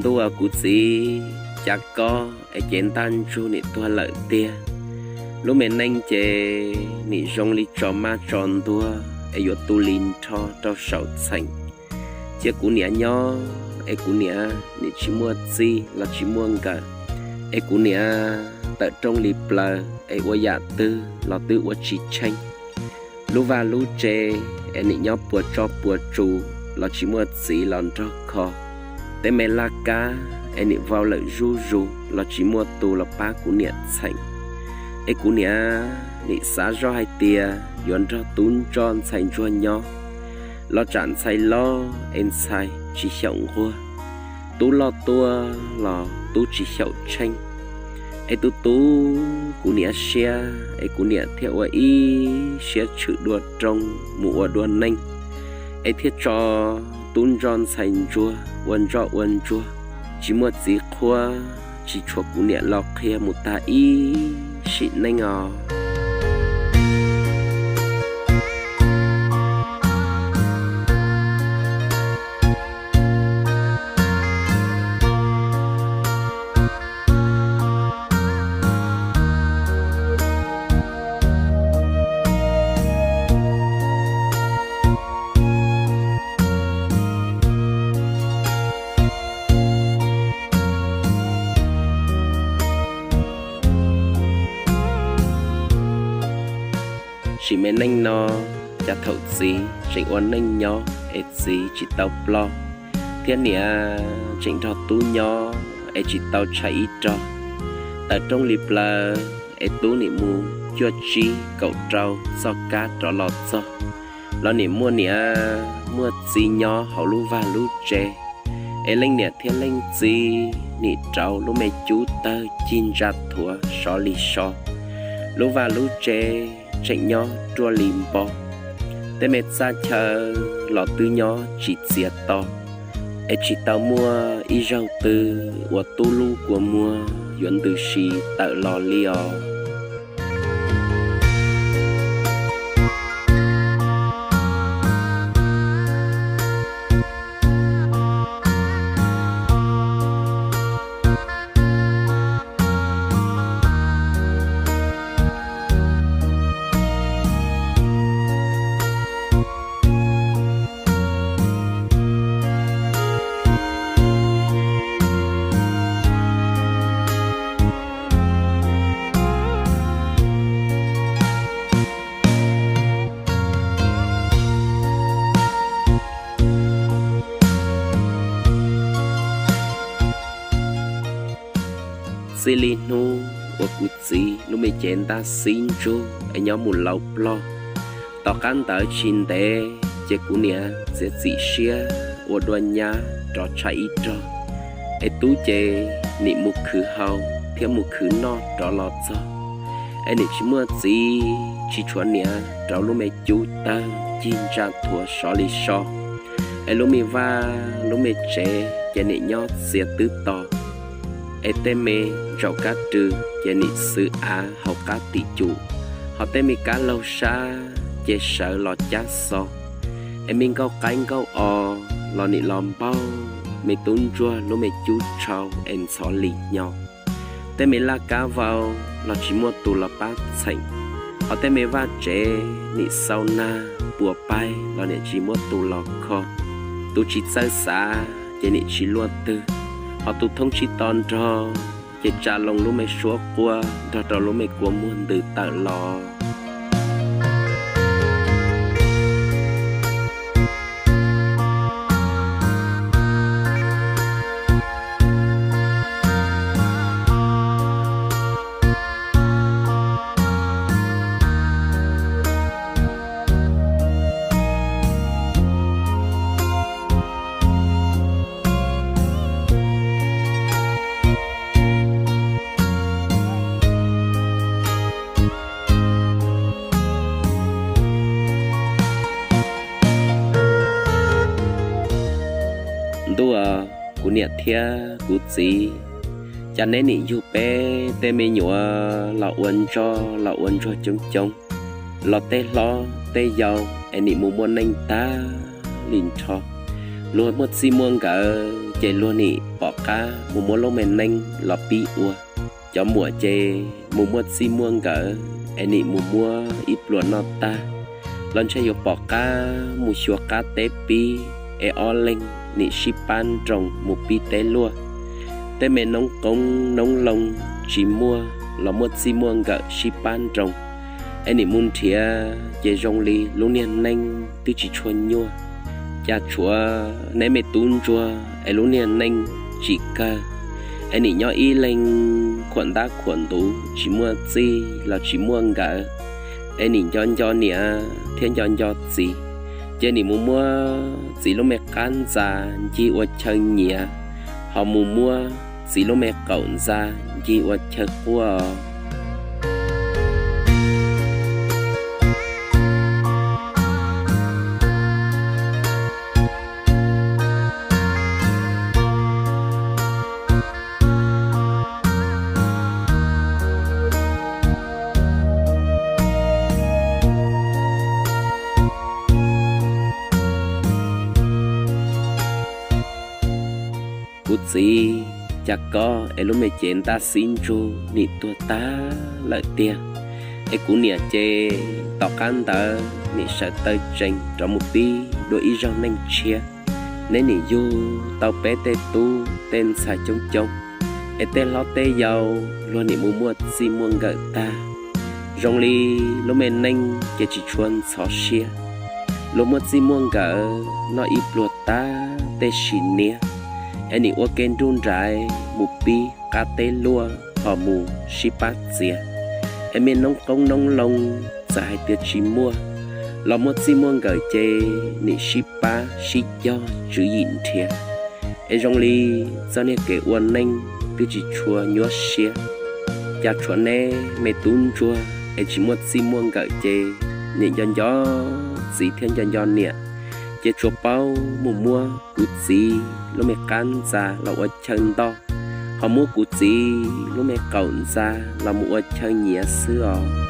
Ntuj aw kuv txiv, cas koj es cev ntaj ntsug nim tuag lawm tiag. Lub me neej ces nim zoo li tso maj tso ntuag es yuav tu li nrho rau saum txheem. Cia kuv niam nyob es kuv niam nim tsis muaj txij los tsis muaj nkawm, es kuv niam tawm rooj li plaws es ua yam twg los twb ua tsis tsheej. Lub vaj lub tsev es nim nyob puas tsob puas tsu los tsis muaj txiv los nrog kho. Tej me laj kab es nim vau lawm zuj zus los tsis muaj tus los pab kuv niam txheem. Es kuv niam nim xav zoj hais tias yuav nrog tub ntsoj ntxhais ntsuag nyob, los tsam ntxhais loj es ntxhais tsis xyaum nquag, tub loj tuaj los tub tsis xyaum tsheej. Es tus tub kuv niam siab es kuv niam thiaj ua ib siab tshwm dua rooj mus ua dua neej, es thiaj tso tub ntsoj ntxhais ntsuag ua ntsoj ua ntsuag, tsis muaj txiv qhuab, tsis tshuav kuv niam los qhia mus tag ib sim neej os. Sim me neej no, cas thaum txiv tseem ua neej nyob es txiv tsis tau ploj, thiab niam tseem nrog tub nyob es tsis tau tshaib ib rog. Tawm rooj li plaws es tub nim mus cuaj tsib kaum rau txoj kab rov los txog, los nim muaj niam muaj txiv nyob hauv lub vaj lub tsev, es leej niam thiab leej txiv nim rauv lub me cub tawg cig ntsa thuav sov li so. Lub vaj lub tsev tseem nyob ruaj li npo, tej me txaj chaw los twb nyob tsis txias to, es tsis tau muaj ib zaug twg uas tub lub kua muag yuav ntws si tawm los li os. Txij li hnub uas kuv txiv lub me cev ntaj xib ntsug es nyob mus laus plog, tom qab ntawd tsis ntev ces kuv niam txiav txim siab ua dua nyab rov tshaib ib rog, es tub ces nim mus khwv haus thiab mus khwv noj rov los txog, es nim tsis muaj txiv tsis tshuav niam rauv lub me cub tawg cig ntsa thuav sov li so, es lub me vaj lub me tsev ces nim nyob txias twb to, es tej me ntsaum kab rwg ces nim xwv av hauv qab tim cum, ho tej me kab laug sab ces sawv los cab xo, es me nkauj qaib nkauj os los nim los npauj me tub ntsuag lub me cub tshau es ntxhov li hnyo. Tej me laj kab vau los tsis muaj tus los pab txheem, ho tej me vaj tsev nim xau nag puas paig los nim tsis muaj tus los kho. Tus tsis txawj xav ces nim tsis luaj twg, ho tus thoob tsib to nrog ces tsa loo lub me suab quaj nrog rau lub me kua muag ntws tawm los. Ntuj, kuv niam thiab kuv txiv, cas neb nim yug peb tej me nyuam los ua ntsoj los ua ntsuag coob coob, los tej hlob tej yau es nim mus muaj neej tag li nrho. Luag muaj txij muaj nkawm ces luag nim pom qab mus muab lub me neej los pib ua. Cov muam ces mus muaj txij muaj nkawm es nim mus muab ib pluag noj tag los ntshe yuav pom qab mus xyuas qab teb pib, es ob leeg nim sib pab nroos mus pib teb luaj. Tej me noob qoob noob loo tsis muaj los muaj txij muaj nkawm sib pab nroos es nim mus nrhiav ces zoo li lub niag neej twb tsis tshua nyuaj. Cas tshuav neb me tub ntsuag es lub niag neej tsim kawg es nim nyob ib leeg khuam ntab khuam ntuv tsis muaj txij los tsis muaj nkawm es nim nco nco niam thiab nco nco txiv, ces nim mus muab txiv lub me qab ntxa ncig ua chaw nyiav, ho mus muab txiv lub me qaum ntxa ncig ua chaw quaj. Kuv txiv, cas koj es lub me cev ntaj xib ntsug nim tuag tag lawm tiag, es kuv niam ces tom qab ntawd nim sawv taw tsees rov mus pib dua ib zaug neej tshiab. Neb nim yug tau peb tej tub tej ntxhais coob coob, es tej hlob tej yau luag nim mus muaj txij muaj nkawm tag. Zoo li lub me neej ces tsis tshua ntxhov siab, luag muaj txij muaj nkawm noj ib pluag tag tej sim niab, es nim ua ke nruj nraiv mus pib qab teb luaj ho mus sib pab txiav. Es me noob qoob noob loo txawm hais tias tsis muaj los muaj txij muaj nkawm ces nim sib pab sib cog tswv yim nrhiav, es zoo li txoj niag kev ua neej twb tsis tshua nyuaj siab. Cas tshuav neb me tub ntsuag es tsis muaj txij muaj nkawm ces nim nco nco txiv thiab nco nco niam, ces tsuas paub mus muab kuv txiv lub me qab ntxa los ua chaw ntoj, ho muab kuv txiv lub me qaum ntxa los mus ua chaw nyiav xwb os.